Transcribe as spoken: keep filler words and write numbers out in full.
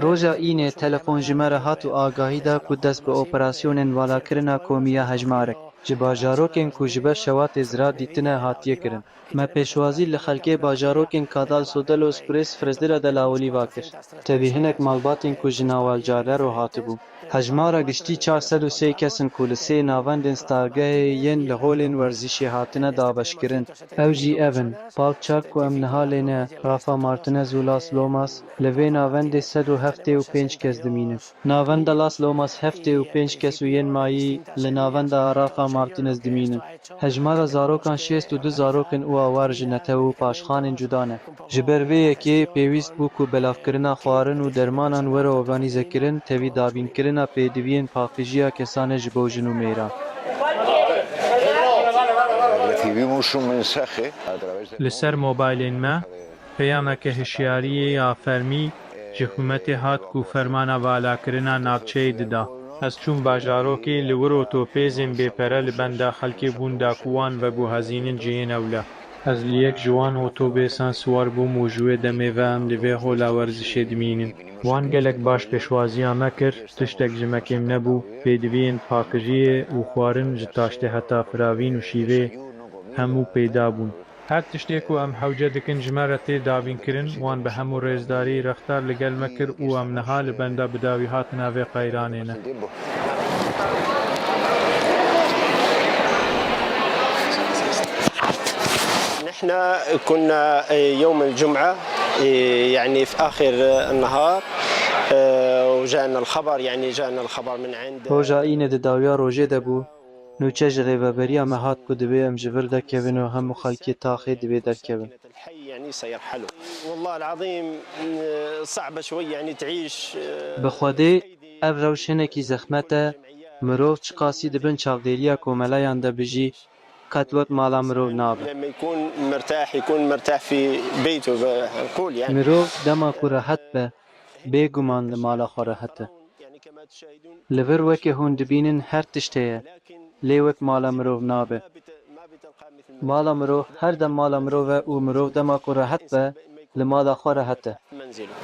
Roja Înê telefon ji me re hat û agahî da ku dest bi operasyonên valakirina komî ya Hejmarek ji bajarokên ku ji ber şewatê zirar dîtine hatiye kirin. Me pêşwazî li xelkê bajarokên Cadal Sotelo û Spres Fresdira de lawilî va kir. Tevî hinek malbatên ku ji Nawal Carlero hatibûn. Hejmara giştî çar sed û sê kes in ku li sê navendên stargehê yên li holên werzişê hatine dabeşkirin. Ew jî ev in: Park Çak ku em niha lê ne, Rafa Martinez û Las Lomas, li vê navendê sed û heftê û pênc kes dimînin. Navenda Las Lomas heftê û pênc kes û yên mayî li navenda Rafa Martinez dimînin. Hejmara zarokan şêst û du zarok in û awar ji netew û paşxanên cuda ne. Ji ber vê yekê pêwîst bû ku belavkirina xwarin û dermanan were organîzekirin, tevî dabînkirina pêdiviyên paqijiya kesane ji bo jin û mêran. Recibimos un mensaje a través de Li ser mobaylên me peyameke hişyariyê ya fermî ji hikûmetê hat ku fermana valakirina navçeyê dida. Ez çûm bajarokê, li wir otopêzên bêpere li benda xelkê bûn da ku wan veguhezînin cihên ewle. Ez li yek ji wan otobêsan siwar bûm û ji wê demê ve em li vê hola werzişê dimînin. Wan gelek baş pêşwaziya me kir, tiştek ji me kêm nebû, pêdiviyên pakijiyê û xwarin ji taştê heta firavîn û şîvê hemû peyda bûn. Her tiştê ku em hewce dikin ji me re tê dabînkirin, wan bi hemû rêzdarî rextar li gel me kir û em niha li benda bi dawî hatina vê qeyranê ne. نحن كنا يوم الجمعة، يعني في آخر النهار، وجانا الخبر، يعني جانا الخبر من عند Roja Înê di dawiya rojê de bû. Nûçe ji rêveberiya me hat ku divê em ji vir derkevin û hemû xelkê taxê divê derkevin. الحي يعني سيرحلوا. والله العظيم، صعبة شوي يعني تعيش. Bi Xwedê ev rewş hinekî zehmet e, mirov çiqasî di bin çavdêriya komeleyan de bijî, qet wek mala mirov nabe. لما يكون مرتاح، يكون مرتاح في بيته، بقول يعني. Mirov dema ku rehet be, bêguman li mala xwe rehet e. Li vir weke hûn dibînin her tişt heye, lê wek mala mirov nabe. Mala mirov her dem mala mirov e û mirov dema ku rehet be, li mala xwe rehet e. منزله.